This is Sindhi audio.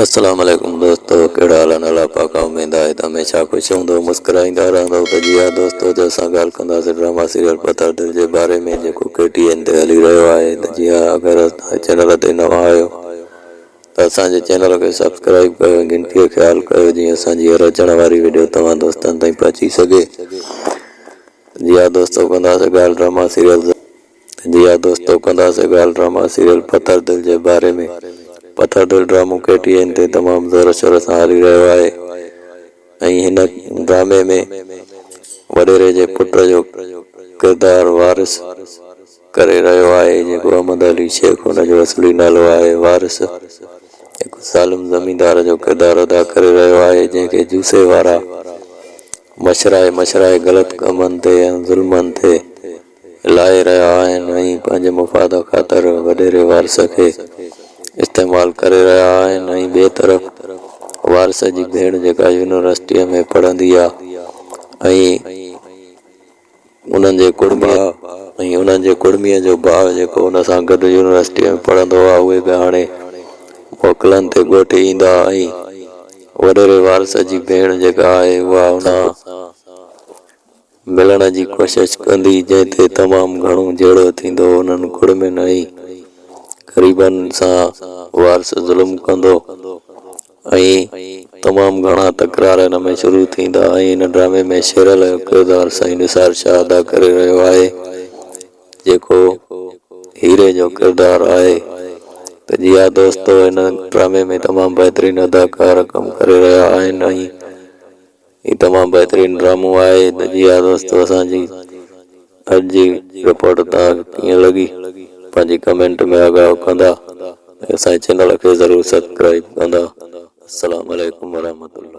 السلام عليڪم دوستو ڪهڙا حال آهن الله پاڪ کان اميد آهي ته هميشه خوش هوندو مسڪرائيندا رهندو ته جي ها دوستو اڄ اسان ڳالهه ڪنداسين ڊراما سيريل پٿر دل جي باري ۾ جيڪو ڪي ٽي اين تي هلي رهيو آهي ته جي ها اگر اسان چينل تي نوان آهيو ته اسان جي چينل کي سبسڪرائب ڪيو ۽ گهنٽي کي آل ڪيو جيئن اسان جي هر اچڻ واري وڊيو توهان دوستن تائين پهچي سگهي جي ها دوستو ڪنداسين ڳالهه ڊراما سيريل جي ها دوستو ڪنداسين ڳالهه ڊراما سيريل پٿر دل جي باري ۾ پٿر دل ڊرامو ڪي ٽي اين تي تمام زور شور سان هلي رهيو آهي ۽ هن ڊرامي ۾ وڏيري جي پٽ جو ڪردار وارث ڪري رهيو آهي جيڪو احمد علي شيخ هن جو اصلي نالو آهي وارث هڪ ظالم زميندار جو ڪردار ادا ڪري رهيو آهي جنهن کي جوسي وارا مشرائي مشرائي غلط ڪمن تي ۽ ظلمن تي لائي رهيا آهن ۽ پنهنجي مفاد خاطر وڏيري وارث کي استعمال ڪري رهيا آهن ۽ ٻئي طرف وارث جي ڀيڻ جيڪا يونيورسٽيء ۾ پڙهندي آ ۽ انهن جي ڪڙميء ۽ انهن جي ڪڙميء جو ڀاء جيڪو ان سان گڏ يونيورسٽيء ۾ پڙهندو آ اهي به هاڻي موڪلن تي ڳوٺ ايندا ۽ وڏيري وارث جي ڀيڻ جيڪا آهي اها ان ملڻ جي ڪوشش ڪندي جنهن تي تمام گهڻو جهيڙو ٿيندو انهن ڪڙمين ۽ غريبن سان وارث ظلم ڪندو ۽ تمام گهڻا تڪرار ان ۾ شروع ٿيندا ۽ ان ڊرامي ۾ شيرل جو ڪردار سائين نثار شاهه ادا ڪري رهيو آهي جيڪو هيري جو ڪردار آهي ته جي ها دوستو ان ڊرامي ۾ تمام بهترين اداڪار ڪم ڪري رهيا آهن ۽ هي تمام بهترين ڊرامو آهي ته جي ها دوستو اسان جي اڄ جي رپورٽ توهان کي ڪيئن لڳي پنهنجي ڪمينٽ ۾ آگاهه ڪندا ۽ اسان جي چينل کي ضرور سبسڪرائب ڪندا السلام عليڪم ورحمة الله.